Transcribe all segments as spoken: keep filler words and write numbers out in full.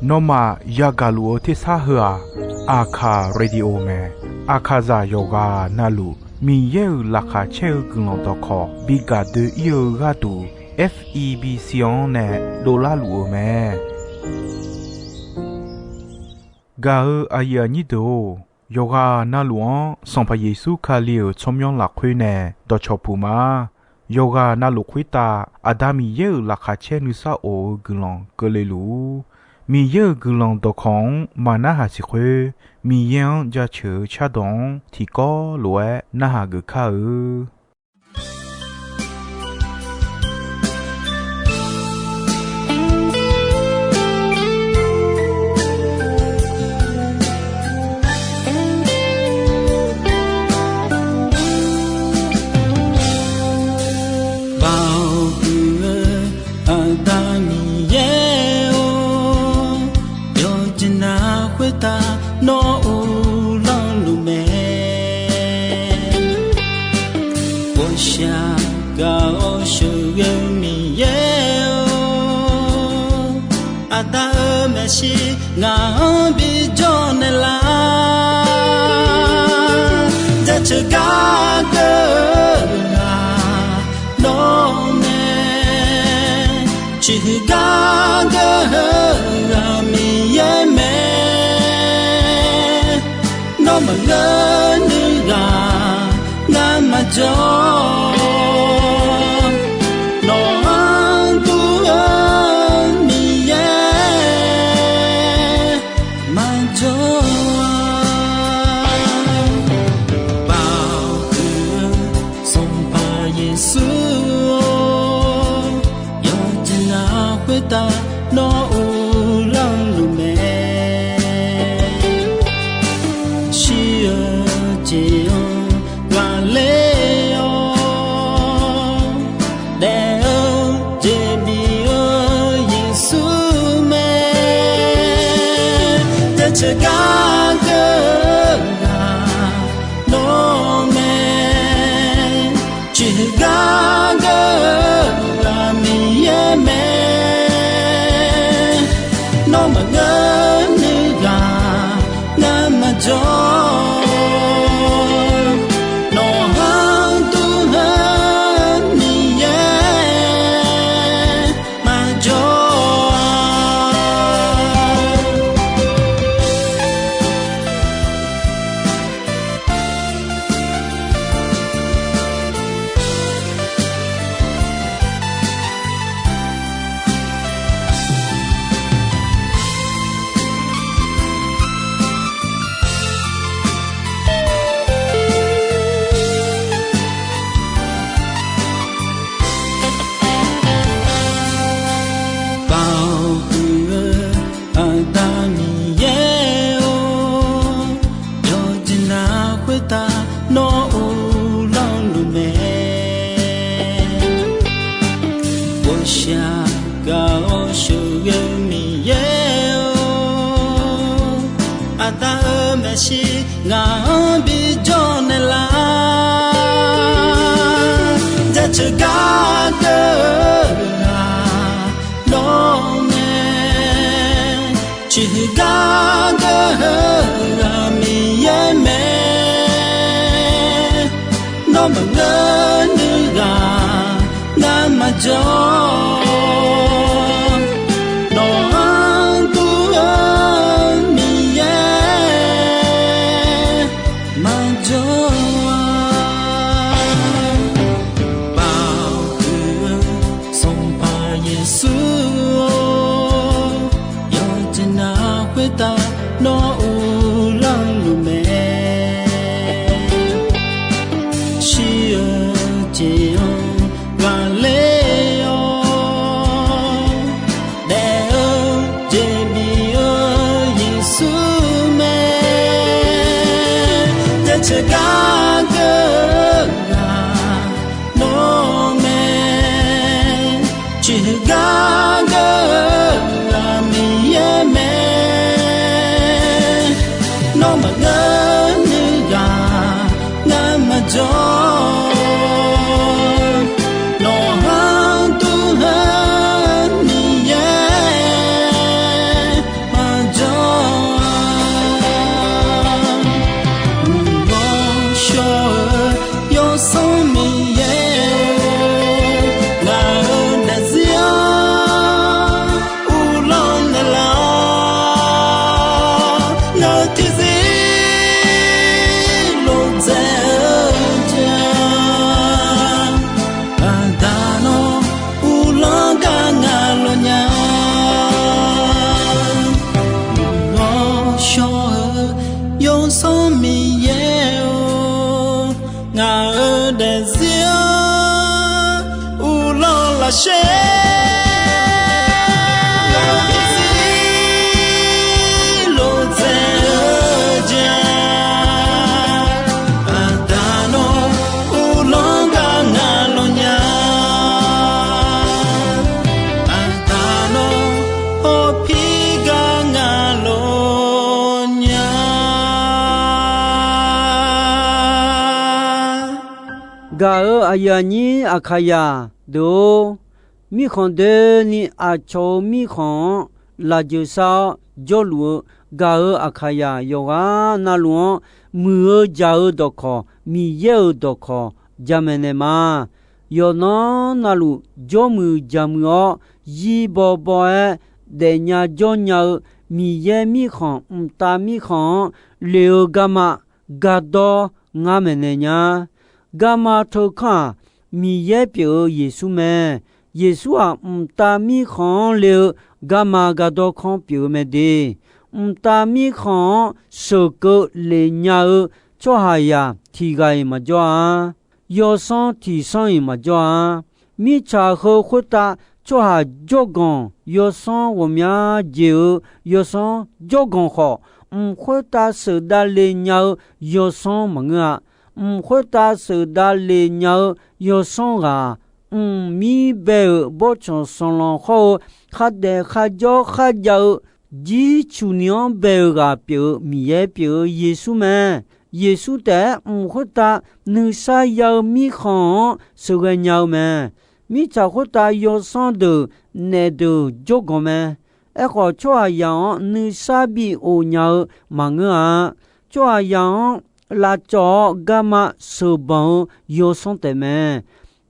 Nawmaf yagaq luf-eu tersar heu-aq, Aqkaq radio mae. Aqkaqzaq yawqghaq navluf Miqyaer-euq laqkhaq caer-eu guiqlanq dawqkawq bi gaq doe-ir-eu gharduq, F E B C-anr nae dovlar luf-eu mae. Gaq-eu aqyuif aqnyir deuq-or, yawqghaq navluf-anr Sanqpaq Yeqsur Kali-euq tsawrmyanr lafkhoer nae dawqcawq puq ma. Yawqghaq navluf khoertav Aqda Miqyaer-euq laqkhaq caer nuisar of-eu guiqlanq keuvle luf-ur. Miqyaer-euq guiqlanq dawqkawq-anr maqnarhaq siq khoer, Miqyaer-anr jaceuq-eu cardawq-anr tiqkawv lof-aer narhaq geuf kar-eu. Baoq huiq-eu Aqda Miqyaer-or, yawqjeq navluf khoertav nawr uvlanr luf mae. Ghawqshaq gaq-awr sheuqghae-eu Miqyaer-or, Aqda-euq maeqshi ngaq-anr bijawr naeqlar. Jaceuq gar geur-eu ghaq nawr mae, ciqhuiq gar geur-eu ghaq Miqyaer mae. Nawr maqngeur nuiv ghaq ngar maqjawr, nawq-anr dur-eu Miqyaer maqjawr-a. Baoq huiq-eu Sanqpaq Yeqsur-or, yawqjeq navluf khoertav nawr uvlanr luf mae. Shir-eu jeq-anr ghaqler-awr daef-eu jeq bif-eu Yeqsur mae. Jaceuq gar geur-eu ghaq nawr mae, ciqhuiq gar geur-eu ghaq Miqyaer mae. Nawr maqngeur nuiv ghaq ngar maqjawr, nawq-anr dur-eu Miqyaer maqjawr-a. Baoq huiq-eu Aqda Miqyaer-or, yawqjeq navluf khoertav nawr uvlanr luf mae. Ghawqshaq gaq-awr sheuqghae-eu Miqyaer-or, Aqda-euq maeqshi ngaq-anr bijawr naeqlar. Jaceuq gar geur-eu ghaq nawr mae, ciqhuiq gar geur-eu ghaq Miqyaer mae. Nawr maqngeur nuiv ghaq ngar maqjawr, nawq-anr dur-eu Miqyaer maqjawr-a. Baoq huiq-eu Sanqpaq Yeqsur-or, yawqjeq navluf khoertav nawr uvlanr luf mae. Shir-eu jeq-anr ghaqler-awr daef-eu jeq bif-eu Yeqsur mae. Jaceuq gar geur-eu ghaq nawr mae, ciqhuiq gar geur-eu ghaq Miqyaer mae. Nawr maqngeur nuiv ghaq ngar maqjawr, nawq-anr dur-eu Miqyaer Gaq-euq aqyuif aqnyir Aqkaqyaq deuq-or, mirkhanq doeni aqcawq-euq mirkhanq-anr lafjeuq sar-awr jawrluf-eu gaq-euq Aqkaqyaq yawqghaq navluf-anr, muiq-eu jaq-eu dawqkawq, Miqyaer-euq dawqkawq jamaeq naeq ma. Yawqnan navluf jawrmuiq jaqmuiq-awr, zir bawbaw-aer daefnya jawrnya-eu Miqyaer mirkhanq mqtav mirkhanq-anr le-eu garma gardawr ngar maeqnaeq nya. Garma teukanr-aq, Miqyaer pyeuf-eu Yeqsur mae. Yeqsur-aq, mqtav mirkhanq-anr le-eu garma gardawr kanr pyeuf-eu mae de. Mqtav mirkhanq-anr sheuqkeuv lef nya-eu tsawrhaqzaq tiq ghaq-iq maqjawr-a. Yawsanr tiq sanr-iq maqjawr-a. Mirtsaq heu khoertav tsawrhaq jawrganq yawsanr ghawqmya jeq-eu yawsanr jawrganq khawf, mq khoertav sheuqdav lef nya-eu yawsanr maqngeur-a. Mq khoertav sheuqdav lef nya-eu yawsanr ghaq, mqmir bae-euq bawrtsanq sanqlanq hawr-eu khardaef kharjawr kharjav-eu jircuq ni-anr bae-eu ghaq pyeuf-eu Miqyaer pyeuf-eu Yeqsur mae. Yeqsur taef-aer mq khoertav nuisar ya-eu mirkhanq-anr sheuqghae nya-eu mae. Mirtsaq khoertav yawsanr deuq naef deuq jawrganq mae. Aerkhawf, tsawrhaqzaq-anr nuisar bi of nya-eu maqngeur-a. Tsawrhaqzaq-anr lavcawv-awr garma sheuqbanq-eu yawsanr taef mae.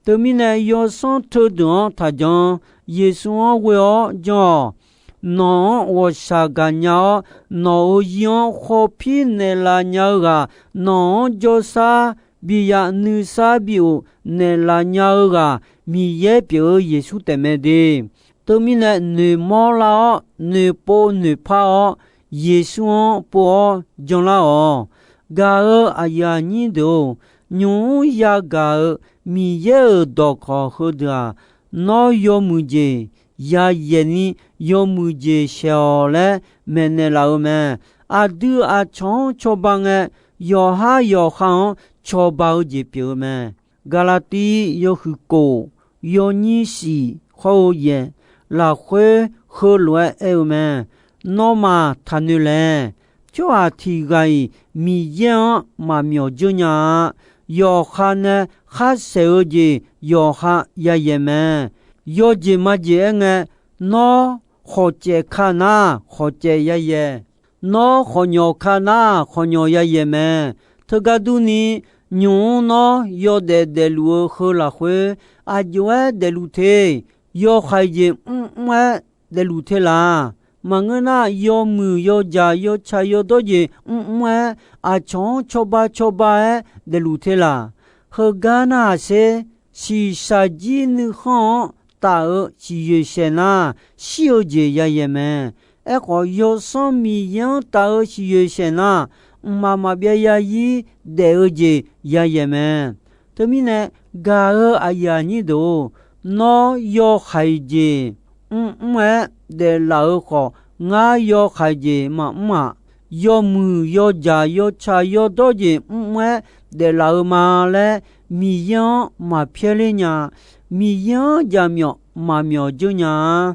Teumirnae, yawsanr teudeuq-anr taqjan. Yeqsur-anr ghoe-awr jan-awq. Nawq-anr ghawqshaq gaqnya-awr, nawq-euq zir-anr khawpir naeqlaf nya-eu ghaq, nawq-anr jawrsar bi ya nuisar bi of naeqlaf nya-eu ghaq, Miqyaer pyeuf-eu Yeqsur taef mae de. Teumirnae, noeqmawr lar-awr, noeqpov noeqpar-awr, Yeqsur-anr pov-awr janlar-awq. Gaq-eu aqyuif aqnyir deuq-or, nymq mr yagaq-euq Miqyaer-euq dawqkawq heudeuq-aq, nawr yawmuiq jeq yayaeq ni yawmuiq jeq shaeq-awq laer maeqnaeq laf-eu mae. Aqdui aqcawq-anr cawba ngae, yawqhar yawqha-anr cawba-eu jeq pyeuf-eu mae. Gaqlaqtiv yawhuiq kof, yawnyir shif hawr-eu yaeq lafkhoer heulof-aer aer-eu mae. Nawmaf taqnoeq laeq. Tsawrhaq tiq ghaq-iq Miqyaer-anr maqmyawf dzeur nya-a. Yawqha nae khar saeq-eu jeq yawqha yayaeq mae. Yawjeq majeq aerngae, nawr khawqcaev ka nar khawqcaev yayaeq. Nawr khawqnyawq ka nar khawqnyawq yayaeq mae. Teugar durni, nymq mr nawr yawdaef daefluf-eu heu lafkhoer aqjox-aer daefluf te. Yawhaiq jeq mrmr-aer daefluf te laq. Maqngeur nar, yawmuiq yawjaq yawtsaq yawdawr jeq mrmr-aer aqcawq-anr cawba cawba-aer daefluf te laq. Heugar narhaq sher, shiqshaq jir nuikhanr-anr taf-eu siqyoeq saeq nar, shir-eu jeq yayaeq mae. Aerkhawf, Yawsanr Miqyaer-anr taf-eu siqyoeq saeq nar, mqmaq maqbyav yazir daef-eu jeq yayaeq mae. Teumirnae, gaq-eu aqyuif aqnyir deuq-or, nawr yawhaiq jeq mrmr-aer daeflaf-eu khawf, ngar yawhaiq jeq maqmr-aq, yawmuiq yawjaq yawtsaq yawdawr jeq mrmr-aer daeflaf-eu ma laer Miqyaer-anr maqpyaer ler nya. Miqyaer-anr jaqmyawf maqmyawf dzeur nya-a.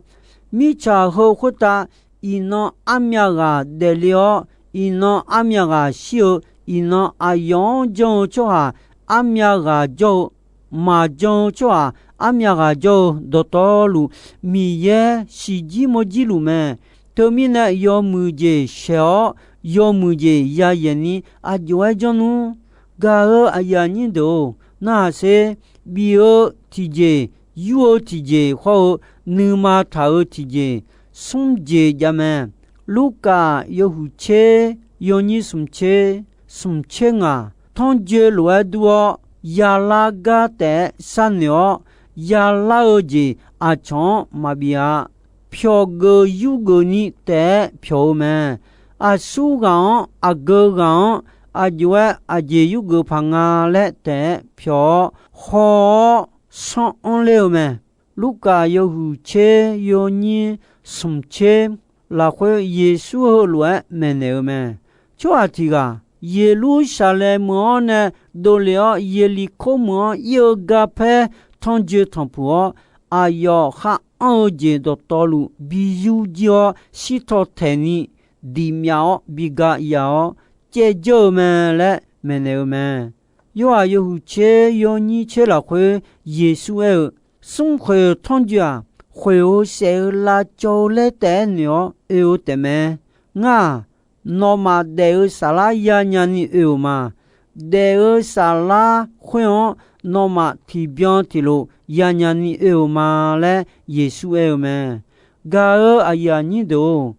Mirtsaq heu khoertav iqnan armyav ghaq daefle-awr, iqnan armyav ghaq shir-eu, iqnan aqyawf-anr janr-eu tsawrhaq armyav ghaq jawr-eu, maqjan-eu tsawrhaq armyav ghaq jawr-eu dawqtawvluf, Miqyaer siqjir mawrjir luf mae. Teumirnae, yawmuiq jeq shaeq-awr, yawmuiq jeq yayaeq ni aqjox-aer janr nmr. Gaq-eu aqyuif aqnyir deuq-or, narhaq sher. Bif-eu tiqjeq, yur-eu tiqjeq hawr-eu nuima taq-eu tiqjeq, smr jeq jav mae. Lurkaf yawhuiq tser, yawnyir smq tser, smq tser ngaq, tanrjoe lof-aer dur-awr, yalar gar taef-aer sharnoeq-awr, yalar-eu jeq aqcawq-anr maqbif-a. Pyawq geuf yur geuf ni taef-aer pyawq-eu mae. Aqsur ghaq-anr, aqgeu ghaq-anr, aqjox-aer aqjeq yur geuf paq nga laer taef-aer pyawq-awr, haw-awr sanr anr ler-eu mae. Lurkaf yawhuiq tser, yawnyir smq tser lafkhoer Yeqsur heulof-aer maeqnaeq-eu mae. Tsawrhaq tiq ghaq Yeqlursaqlaeq meuq-anr nae dovlef-awr, Yeqliqkor meuq-anr ir-eu garpaer tanrjoe tanqpuq-awr, aqyawf khar anr-eu jeq dawqtawvluf bi yur jir-awr, shirtaw taeq ni diq myav-awr bi ga yaf-awr caev jawr-eu mae laer maeqnaeq-eu mae. Yorhaq yawhuiq tser yawnyir tser lafkhoer Yeqsur aer-eu, Smrkhoeq tanrjoe-aq, khoeq-eu saef-eu lavcawv-eu laer taef-aer noeq-awr oe-eu taefmae. Ngar-aq, nawmaf daef-eu saflar yanya ni oe-euq ma. Daef-eu saflar khoer-anr nawmaf tiqbyan tiqlof yanya ni oe-euq ma laer Yeqsur aer-eu mae. Gaq-eu aqyuif aqnyir deuq-or,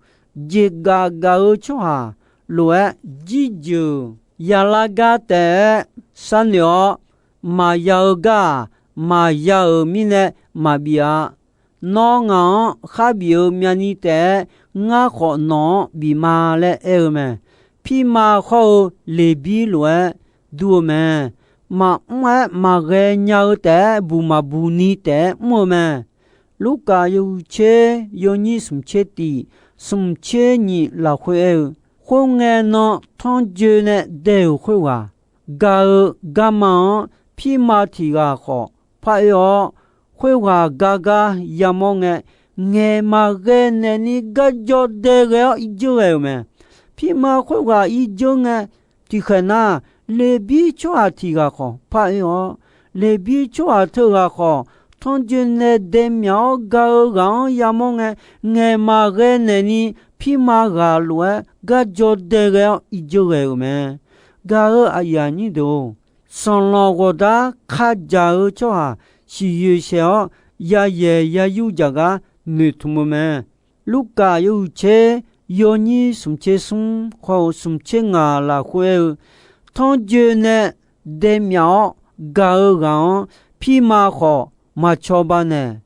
jeqgaf gaq-eu tsawrhaq lof-aer jirjeuq yalar gar taef-aer sharnoeq-awr, maqya-eu gar-aq, maqya-euq mirnae maqbif-a. Nawr ngaq-anr kharbif-eu myavni taef-aer ngar khawf nawq-anr bif ma laer aer-eu mae. Pirma khawr-eu Leqbir lof-aer dur-eu mae. Maqmr-aer maqghae nya-eu taef-aer buq maqbuq ni taef-aer mr-eu mae. Lurkaf yawhuiq tser yawnyir smq tser tif, smq tser nyiq lafkhoer aer-eu, Khoerngae nan tanrjoe nae dae-euq khoerghaq gaq-eu garma-anr pirma tiq ghaq khawf paroer-awr, khoerghaq gar gar yamawr ngae, ngaeq maqghae naeq ni garjawr dae ghae-awr irjeur ghae-euq mae. Pirma khoerghaq irjeur ngae, tiqkhaeq nar, Leqbir tsawrhaq tiq ghaq khawf paroer-awr, Leqbir tsawrhaq teughaq khawf, tanrjoe nae dae myaf-awr gaq-eu ghaq-anr yamawr ngae, ngaeq maqghae naeq ni pirma ghaq lof-aer garjawr dae ghae-awr irjeur ghae-euq mae. Gaq-eu aqyuif aqnyir deuq-or, sanqlanq ghawqdar kajaq-eu tsawrhaq siqyoeq shaeq-awr, yayaeq yayur jaq gar noeqtmq-eu mae. Lurkaf yawhuiq tser yawnyir smq tser smr khawr-eu smq tser ngaq lafkhoer aer-eu, tanrjoe nae dae myaf-awr gaq-eu ghaq-anr pirma khawf maqcawba naeq.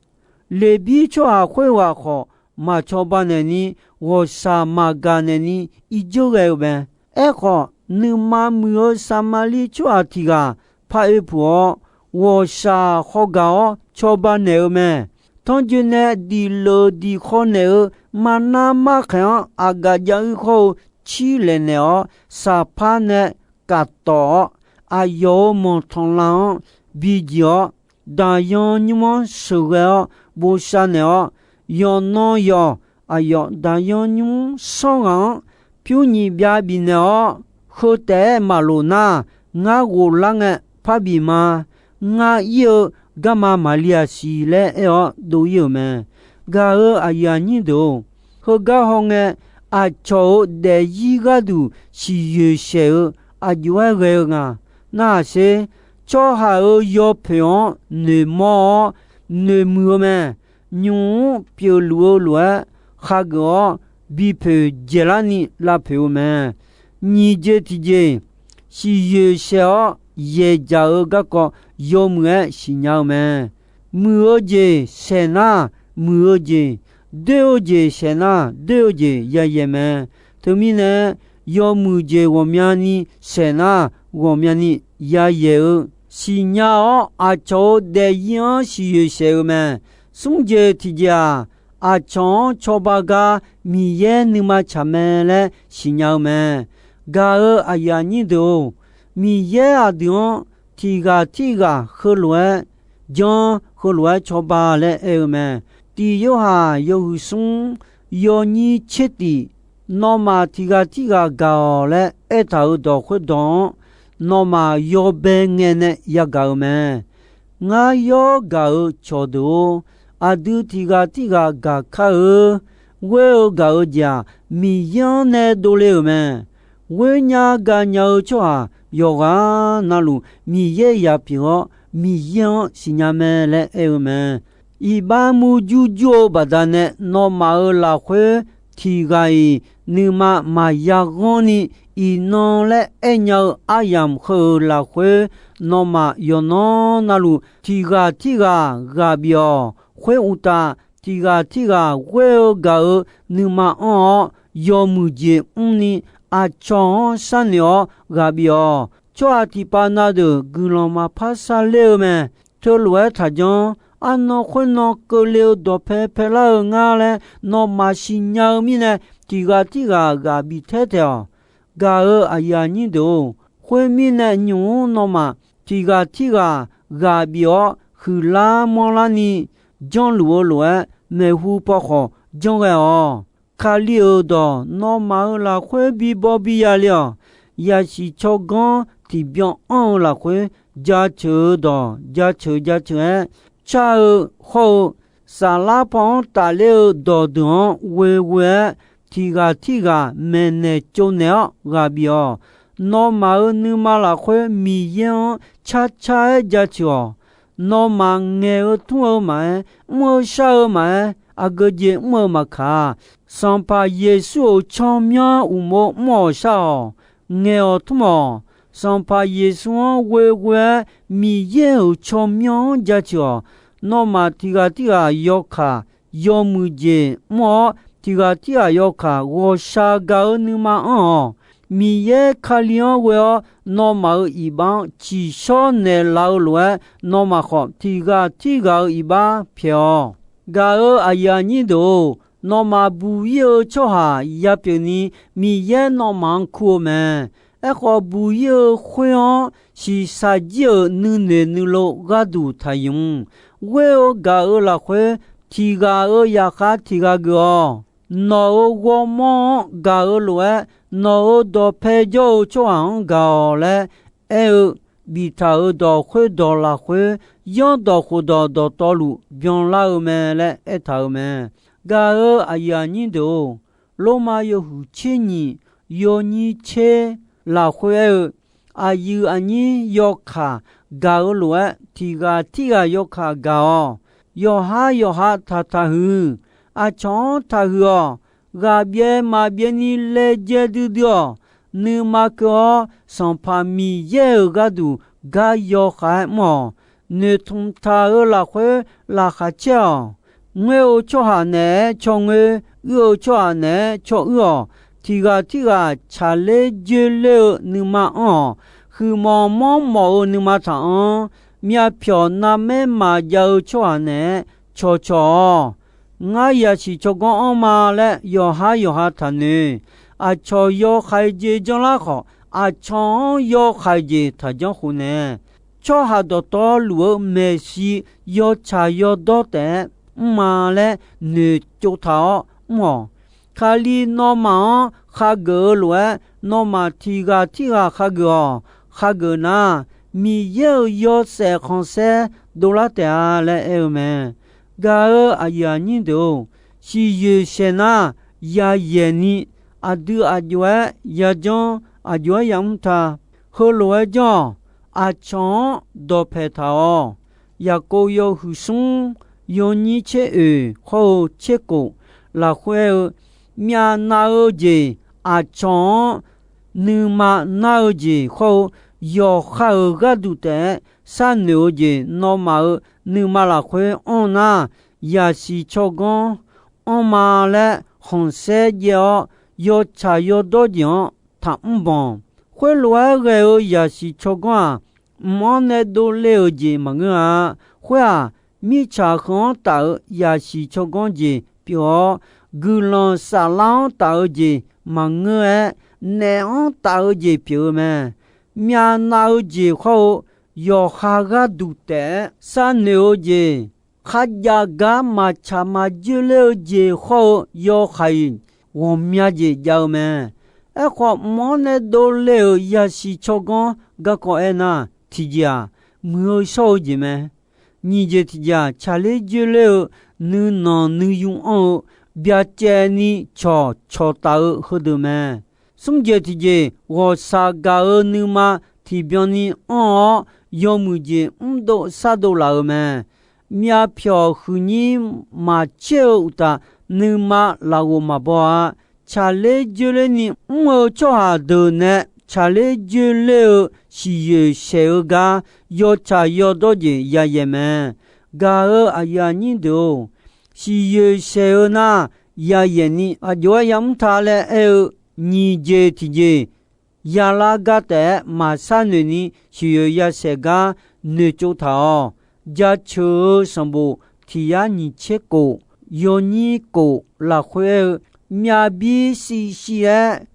Leqbir tsawrhaq khoerghaq khawf maqcawba naeq ni, ghawqshaq maqgaq naeq ni irjeur ghae-eu mae. Aerkhawf, nuima muiq-eu Saqmaqliv tsawrhaq tiq ghaq paroer puq-awr, ghawqshaq khawgaq-awr cawba naeq-eu mae. Tanrjoe nae diqleuf diqkhaw naeq-eu marnar markhaeq-anr aqgaf jav-ir khawr-eu cir laeq naeq-awr, saqpar nae kaf tawf-awr, aqyawf-euq manqtanqlav-anr bijiq-awr, daqyan nymr-anr sheuqghae-awr bosav naeq-awr, yawqnan yawq aqyawf daqyan nymr sanr ghaq-anr pyur nyiq byav bifnaeq-awr, heu taef-aer maqlof nar, ngar ghoflar ngae parbi ma. Ngar ir-eu garma maqli-aq siq laer aer-awr dov-ir-euq mae. Gaq-eu aqyuif aqnyir deuq-or, heugar hawngae, aqcawq-euq daefzir gharduq siqyoeq shaeq-eu aqjox-aer ghae-eu nga. Narhaq sher, tsawrhaq-euq yawpoeq-anr noeqmawr-awr noeqmuiq-eu mae. Nymq-mr pyeufluf-eu lof-aer khageuf-awr, bipoeq dzaeqlarni lavpoeq-eu mae. Nyiq jeq tiqjeq, siqyoeq shaeq-awr yaeqjaq-eu garkawv yawmuiq-aer siqnya-eu mae. Muiq-eu jeq saeq nar, muiq-eu jeq, doer-eu jeq saeq nar, doer-eu jeq yayaeq mae. Teumirnae, yawmuiq jeq ghawqmyani saeq nar, ghawqmyani yayaeq-eu siqnya-awr, aqcawq-euq daefzir-anr siqyoeq shaeq-eu mae. Smr jeq tiqjeq-aq, aqcawq-anr cawba gar Miqyaer nuima tsaq mae laer siqnya-eu mae. Gaq-eu aqyuif aqnyir deuq-or, Miqyaer aqdui-anr tiq ghaq tirghaq heulof-aer janr, heulof-aer cawba laer aer-eu mae. Tiq Yorhaq yawhuiq smr yawnyir tser tif, nawmaf tiq ghaq tirghaq gaq-awq laer aertaq-euq dawq khoerdawq-anr, nawmaf yawbae ngae nae yagaq-eu mae. Ngar yawr gaq-eu cawqdeuq-or, aqdui tiq ghaq tirghaq gaq kar-eu. Ghoer-eu gaq-eu jeq-aq, Miqyaer-anr nae dovle-euq mae. Ghoer nya gaq nya-eu tsawrhaq yawqghaq navluf Miqyaer ya pyeuf-awr, Miqyaer-anr siqnya mae laer aer-eu mae. Iqbax murjur jur-eu baqdanae nawmaf-euq lafkhoer tiq ghaq-iq nuima maqya ghanr ni, iqnan laer aernya-eu aryamq heu-euq lafkhoer, nawmaf yawqnan navluf tiq ghaq tirghaq ghaq bif-awq. Khoeruqtaf, tiq ghaq tirghaq ghoer-eu gaq-eu nuima anr-awr, yawmuiq jeq mrni aqcawq-anr sharnoeq-awr ghaq bif-awq. Tsawrhaq tiqpav na deuq guiqlanq maqpar sharler-eu mae. Teulof-aer taqjanr. Arnan khoernan keuvle-eu dawqpae paelar-eu ngar laer nawmaf siqnya-eu mirnae, tiq ghaq tirghaq ghaq bif taer taeq-awq. Gaq-eu aqyuif aqnyir deuq-or, khoermirnae nymq-mr nawmaf tiq ghaq tirghaq ghaq bif-awr huiqlar manrlar ni janrluf-eu lof-aer, maeqhu paw khawf janr ghae-awq. Kali-euq dawq nawmaf-euq lafkhoer bibaw biya le-awq. Yasiq tsawrganr tiqbyan anr-eu lafkhoer, jaceuq-eu dawq jaceuq jaceuq-aer car-eu hawr-eu, saflar paw-anr tafler-eu dawqdeuq-anr ghoeghoe-aer, tiq ghaq tirghaq maeqnaeq tsovnaeq-awr ghaq bif-awq. Nawmaf-euq nuima lafkhoer Miqyaer-anr carcar-aer jaceuq-awq. Nawmaf ngaeq-eu tmr-eu maqaer, mr-eu shar-eu maqaer, aqgeu jeq mr-eu maqkaq, Sanqpaq Yeqsur-euq tsawrmyanr uqmov mr-awq shar-awq. Ngaeq-awq tmr-awq. Sanqpaq Yeqsur-anr ghoeghoe-aer Miqyaer-euq tsawrmyanr-anr jaceuq-awq. Nawmaf tiq ghaq tirghaq yawkaq yawmuiq jeq mr-awr, tiq ghaq tirghaq yawkaq ghawqshaq gaq-eu nuima anr-awq. Miqyaer Kali-anr ghoe-awr nawmaf-euq iqbax-anr tsiqshawr naeqlaf-eu lof-aer, nawmaf khawf tiq ghaq tirghaq-euq iqbax pyaeq-awq. Gaq-euq aqyuif aqnyir deuq-or, nawmaf buq-ir-eu tsawrhaq yapyeuf ni Miqyaer nawmaf-anr kur-eu mae. Aerkhawf, buq-ir-eu khoer-anr shiqshaq jir-euq nuinoeq nuilov gharduq taqyamq. Ghoer-eu gaq-euq lafkhoer, tiq ghaq-euq zaqkhav tiq ghaq geuf-awq. Nawq-euq ghawrmawr-anr gaq-eu lof-aer, nawq-euq dawqpae jawr-eu tsawrhaq-anr gaq-awq laer aer-eu biftaq-euq dawq khoerdawq lafkhoer, Zanrdawq khofdawq dawqtawvluf byanlar-eu mae laer aertaq-euq mae. Gaq-euq aqyuif aqnyir deuq-or, Lormav yawhuiq tser nyiq yawnyir tser lafkhoer aer-eu, aqyuif aqnyir yawkaq gaq-eu lof-aer, tiq ghaq tirghaq yawkaq gaq-awq. Yawqhar yawqha taqtaq huiq. Aqcawq-anr taqhuiq-awq. Ghaqbyaev maqbyaev ni laejae duidui-awq. Nuima keuv-awr, Sanqpaq Miqyaer-euq gharduq gar yawkhav-aer mr-awq. Noeqtmq taq-euq lafkhoer laqkhaq caer-awq. Ngoer-eu tsawrhaq naeq-aer caw ngoer, uir-eu tsawrhaq naeq-aer caw uir-awq. Tiq ghaq tirghaq tsaqler joerler-eu nuima anr-awq. Huiqmawf mawrmawf-eu nuima taq anr. Myavpyawq narmaer maqjav-eu tsawrhaq naeq-aer cawqcawq-awq. Ngar yasiq tsawrganr anr ma laer yawqhar yawqha taqnoeq. Aqcawq yawkhaeq jeq janrlar khawf, aqcawq-anr yawkhaeq jeq taqjanr khof nae. Tsawrhaq dawqtawvluf-eu maeqshi yawtsaq yawdawr taef-aer mr ma laer noeqtsov taq-awr mr-awq. Kali nawmaf-anr khageuf-eu lof-aer, nawmaf tiq ghaq tirghaq khageuf-awq. Khageuf nar, Miqyaer-euq yawshaef khanqsaer dovlar taef-a laer aer-eu mae. Gaq-euq aqyuif aqnyir deuq-or, siqyoeq saeq nar, yayaeq ni aqdui aqjox-aer yajanr, aqjox-aer yamr ta. Heulof-aer janr-awq. Aqcawq-anr dawqpaeq taq-awq. Yaqkov yawhuiq smr yawnyir tser oeq hawr-eu tser kof lafkhoer aer-eu, myavnav-eu jeq, aqcawq-anr nuima nar-eu jeq hawr-eu, yawqha-euq gharduq taef-aer sharnoeq-eu jeq nawmaf-euq nuima lafkhoer anr nar, yasiq tsawrganr anr ma laer khanqsaer jaev-awr, yawtsaq yawdawr jeq-anr taqmr banq. Khoerlof-aer ghae-eu yasiq tsawrganr-aq, mq-anr nae dovle-euq jeq maqngeur-a. Khoer-aq, mirtsaq heu-anr taf-eu yasiq tsawrganr jeq pyeuf-awr, guiqlanq saflar-anr taf-eu jeq maqngeur-aer, naef-anr taf-eu jeq pyeuf-eu mae. Myavnav-eu jeq hawr-eu, yawqha gharduq taef-aer sharnoeq-eu jeq, kharjav gar maqtsaq maqjoer ler-eu jeq hawr-eu, yawhaiq ghawqmya jeq jav-eu mae. Aerkhawf, mq-anr nae dovle-euq yasiq tsawrganr garkawv aernar, tiqjeq-aq, muiq-eu shawr-eu jeq mae. Nyiq jeq tiqjeq-aq, tsaqler joerler-eu, nuinanq nuiyu anr-eu, byacaevni cawq cawqtaf-eu heudeuq mae. Smr jeq tiqjeq, ghawqshaq gaq-euq nuima tiqbyan ni anr-awr, yawmuiq jeq mrdov shardov laf-euq mae. Myavpyawq huiqnyir maqcaer-eu uqtaf, nuima lafghof maqbaw-a. Tsaqler joerler ni mr-eu tsawrhaq deuq nae tsaqler joerler-eu siqyoeq saeq-eu gar yawtsaq yawdawr jeq yayaeq mae. Gaq-euq aqyuif aqnyir deuq-or, siqyoeq saeq-eu nar, yayaeq ni aqjox-aer yamr ta laer aer-eu, nyiq jeq tiqjeq, yalar gar taef-aer maqsharnoeq ni siqyoeq yasaeq gar noeqtsov taq-awq. Jaceuq-eu sanqbof tiq yar nyiq tser kof, yawnyir kof lafkhoer aer-eu, myavbir shivshiv-aer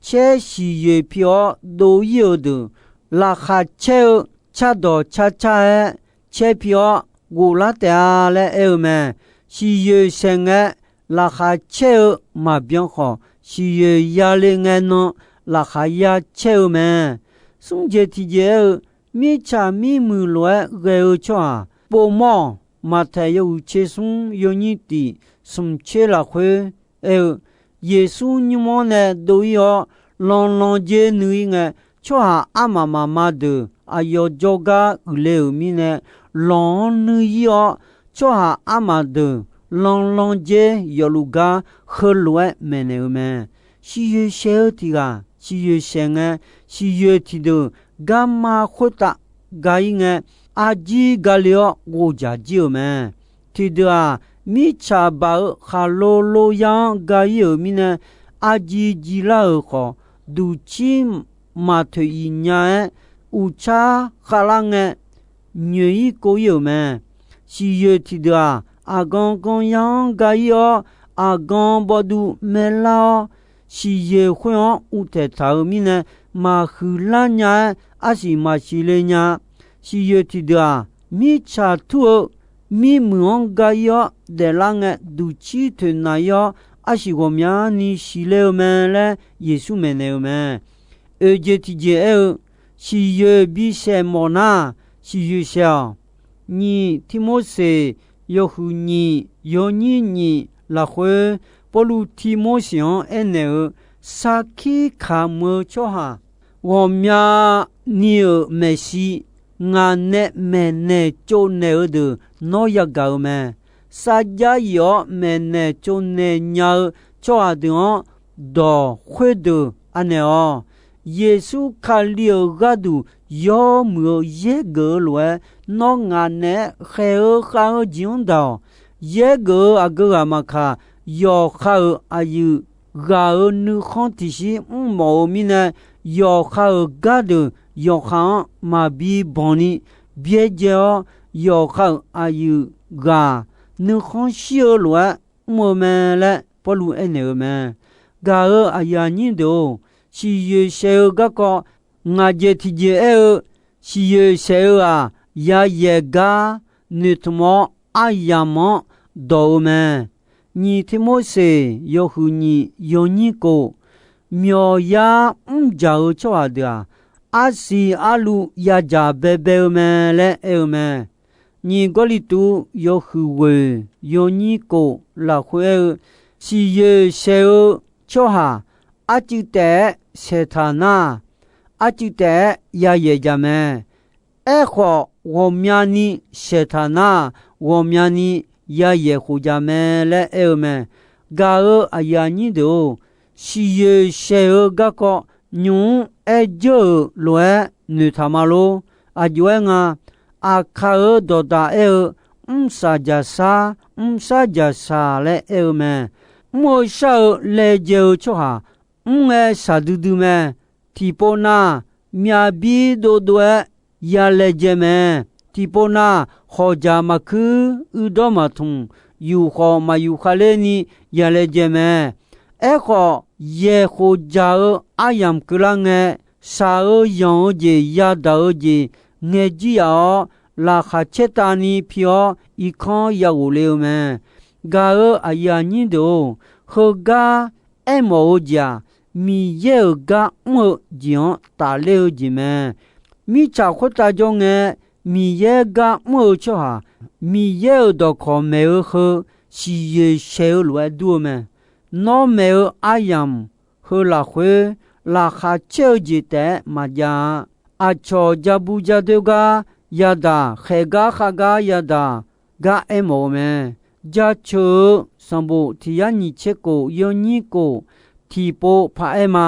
caer siqyoeq pi-awr dov-ir-euq deuq, laqkhaq caer-eu cardawq carcar-aer caer pi-awr ghoflar taef-a laer aer-eu mae. Siqyoeq saeq ngae, laqkhaq caer-eu maqbyan khawf, siqyoeq yale ngae nan laqkhaq ya caer-eu mae. Smr jeq tiqjeq aer-eu, mirtsaq mirmuiq lof-aer ghae-eu tsawrhaq povmawr-awq. Maqtaeq yawhuiq tser smr yawnyir tiq smq tser lafkhoer aer-eu, Yeqsur nymr-anr nae dov-ir-awr, lanlan dzer nuiv-ir ngae, tsawrhaq armaf mafma deuq aqyawf jawrgar uiqle-euq mirnae, lanq-anr nuiv-ir-awr, tsawrhaq armaf deuq lanlan dzer yawfluf gar heulof-aer maeqnaeq-eu mae. Siqyoeq saeq-eu tiq ghaq siqyoeq saeq ngae, siqyoeq tiqdeuq garma khoertav ga-ir ngae, arjir gale-awr ghovdzaq jir-euq mae. Tiqdeuq-aq, mirtsaq baq-eu khaqlo lo ya-anr ga-ir-euq mirnae, arjir jir lar-euq khawf, duqcir maqtoeq iq nya-aer, uqtsar khavlar ngae, nyoeq-ir kov-ir-euq mae. Siqyoeq tiqdeuq-aq, aqgan gan ya-anr ga-ir-awr, aqgan bawvduv maerlar-awr, siqyoeq khoer-anr uvtaeq taq-euq mirnae, maqhuiq lar nya-aer arsiq maqsiq le nya. Siqyoeq tiqdeuq-aq, mirtsaq tur-eu mirmuiq-anr ga-ir-awr daeflar ngae, duqcir toeqnaq-ir-awr, arsiq ghawqmyani siqle-eu mae laer Yeqsur maeqnaeq-eu mae. Oeq jeq tiqjeq aer-eu, siqyoeq bisaeq mawf nar, siqyoeq saeq-awq. Nyiq Tirmorseq yawhuiq nyiq yawnyir nyiq lafkhoer, Pawrluv Tirmorseq-anr aernaeq-eu, sarkir kamq-eu tsawrhaq ghawqmyani-euq maeqshi ngaq nae maeqnaeq tsovnaeq-eu deuq nawr yagaq-eu mae. Sarjax yif-awr maeqnaeq tsovnaeq nya-eu tsawrhaq deuq-anr dawq khoerdeuq anaeq-awq. Yeqsur Kali-euq gharduq yawmuiq-eu yaergeuf-eu lof-aer, nawr ngaq naeq-aer khaeq-eu khav-eu jeq-anr daq-awq. Yaergeuf-eu aqgeu ghaq maqkaq, yawqha-euq aqyuif ghaq-euq nuikhanr tiqshir mrmawf-eu mirnae, yawqha-euq gardeuq yawqha-anr maqbi banq ni byaerdzae-awr, yawqha-euq aqyuif ghaq nuikhanr shir-eu lof-aer mr-eu mae laer Pawrluv aernaeq-eu mae. Gaq-euq aqyuif aqnyir deuq-or, siqyoeq saeq-eu garkawv ngaq jeq tiqjeq aer-eu, siqyoeq saeq-eu-aq, yayaeq gar noeqtmq-awr aryamq-anr dawq-eu mae. Nyiq Tirmorseq yawhuiq nyiq yawnyir kof, myawqyar mrjaq-eu tsawrhaq deuq-aq, arsiq arluv yadzaq baebae-eu mae laer aer-eu mae. Nyiq Gawrliqtu yawhuiq ghoeq yawnyir kof lafkhoer aer-eu, siqyoeq saeq-eu tsawrhaq arcuiv taef-aer saeqtaq nar, arcuiv taef-aer yayaeq jaq mae. Aerkhawf, ghawqmyani saeqtaq nar, ghawqmyani yayaeq khof jaq mae laer aer-eu mae. Gaq-euq aqyuif aqnyir deuq-or, siqyoeq saeq-eu garkawv nymq-mr aer dzeur-euq lof-aer noeqtaq ma lor. Aqjox-aer nga, Aqkaq-euq dawqdaq aer-eu, mrsaq jaqsar, mrsar jaqsaq laer aer-eu mae. Mr-eu shar-eu laejae-eu tsawrhaq, mr ngae shaqdui dui mae. Tiqpov nar, myavbir dovdov-aer ya laejae mae. Tiqpov nar, hawqjaq maqkuir, uirdawr maqtmq, yuf khawf maqyuf khavler ni ya laejae mae. Aerkhawf, yaeq khof jaq-eu aryamq keuvlar ngae, shaq-eu yanq-eu jeq yadaq-eu jeq ngaejir yaf-awr, laqkhaq caertavni pi-awr irkanr ya ghofle-eu mae. Gaq-euq aqyuif aqnyir deuq-or, heugar aermawf-eu jeq-aq, Miqyaer-euq gar mr-eu jeq-anr tafler-eu jeq mae. Mirtsaq khoertav jawr ngae, Miqyaer gar mr-eu tsawrhaq, Miqyaer-euq dawqkawq maeq-eu heu siqyoeq saeq-eu lof-aer dur-eu mae. Nawr maeq-eu aryamq heu lafkhoer, laqkhaq caer-eu jeq taef-aer maqjav-a. Aqcawq ja bu ja doer gar yadaq, khaeq gar khav gar yadaq, gar aermawf-eu mae. Jaceuq-eu sanqbof tiq yar nyiq tser kof yawnyir kof tiqpov paq-aer ma.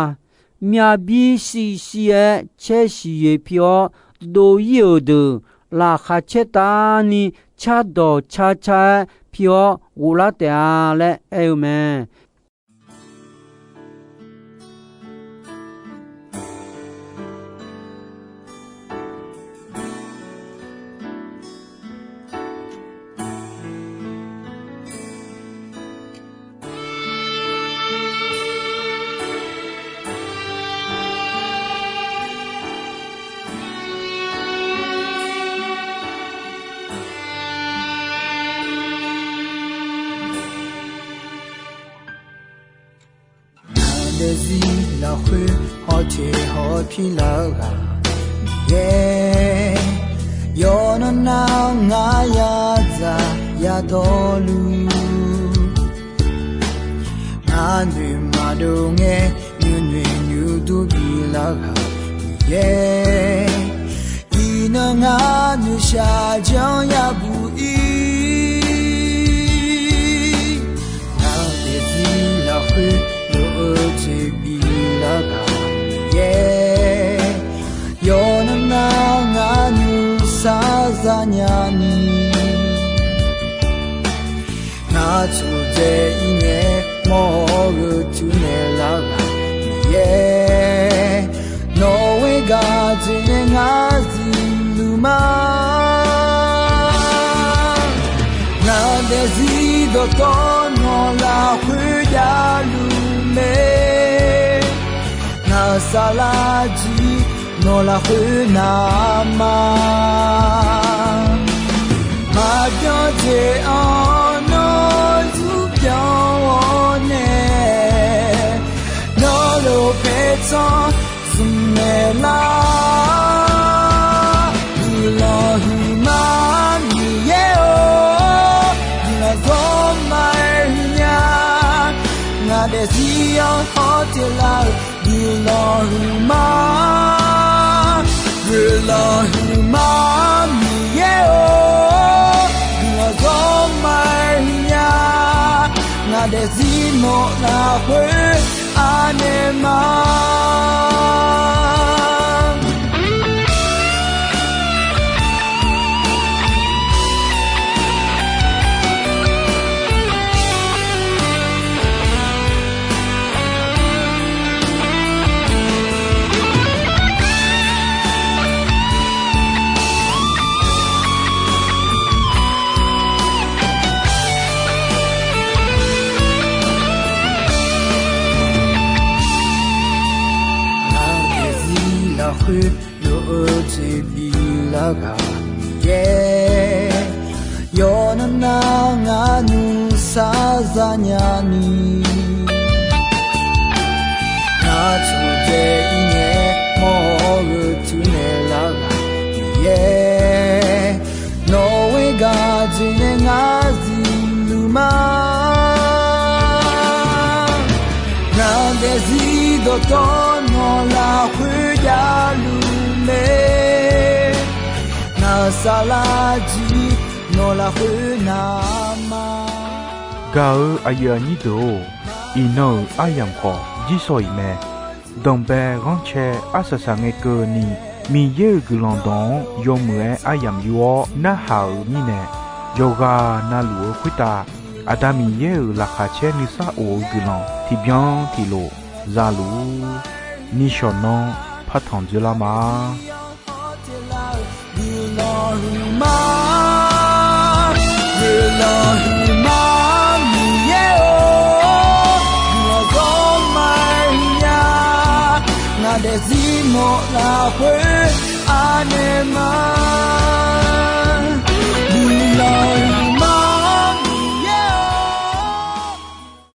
Myavbir shivshiv-aer caer siqyoeq pi-awr, dov-ir-euq deuq laqkhaq caertavni cardawq carcar-aer pi-awr ghoflar taef-a laer aer-eu mae. Aqdaeqzir lafkhoer hawteq haw-eu pirlar-eu ghaq, Miqyaer, yawqnan nav ngar yadzaq yadawrluf, ngar noeqma dov ngae nuinoeq nuidur bif lar ghaq Miqyaer, iqnan ngar noeqshaq janr yabuq ir, ngar daefzir lafkhoer lof-eu jeq bif lar ghaq Miqyaer, yawqnan nav ngar nuisar zanya ni, ngar tsofdzae ir ngae mawr-eu tuinaeq lar ghaq Miqyaer, nawq-euq gaq jeq nae ngar zifluf ma. Ngar daefzir dawqtawv nawq lafkhoer javluf mae. Ngar saflar jir nawq lafkhoer navma, maqbyan jeq-anr nawr zurbyan-awr nae, nawr lof paertsanr smq naeq lar. Guiqlanq huiqma Miqyaer-or, guiqlanq zawrma-aer huiqnya. Ngar daefzir-anr hawteq lar-eu guiqlanq huiqma, guiqlanq huiqma Miqyaer-or, guiqlanq zawrma-aer huiqnya. Ngar daefzir nawq lafkhoer anaeq ma. Ngar daefzir lafkhoer lof-eu jeq bif lar ghaq Miqyaer, yawqnan nav ngar nuisar zanya ni, ngar tsofdzae ir ngae mawr-eu tuinaeq lar ghaq Miqyaer, nawq-euq gaq jeq nae ngar zifluf ma. Ngar daefzir dawqtawv nawq lafkhoer javluf mae. Ngar saflar jir nawq lafkhoer navma. Gaq-eu aqyuif aqnyir deuq-or, iqnan-euq aryamq khawf jirsawq iq mae. Danqbae ghanrcae arsaq saq ngae keuvni, Miqyaer-euq guiqlanq dawq-anr yawmuiq-aer aryamq yur-awr narhaq-euq mirnae, yawqghaq navluf-eu khoertav Aqda Miqyaer-euq laqkhaq caer nuisar of-eu guiqlanq tiqbyan tiqlof zaluf-ur. Nishawq nanr partanq dzoerlar ma. Guiqlanq huiqma, guiqlanq huiqma Miqyaer-or, guiqlanq zawrma-aer huiqnya. Ngar daefzir nawq lafkhoer anaeq ma.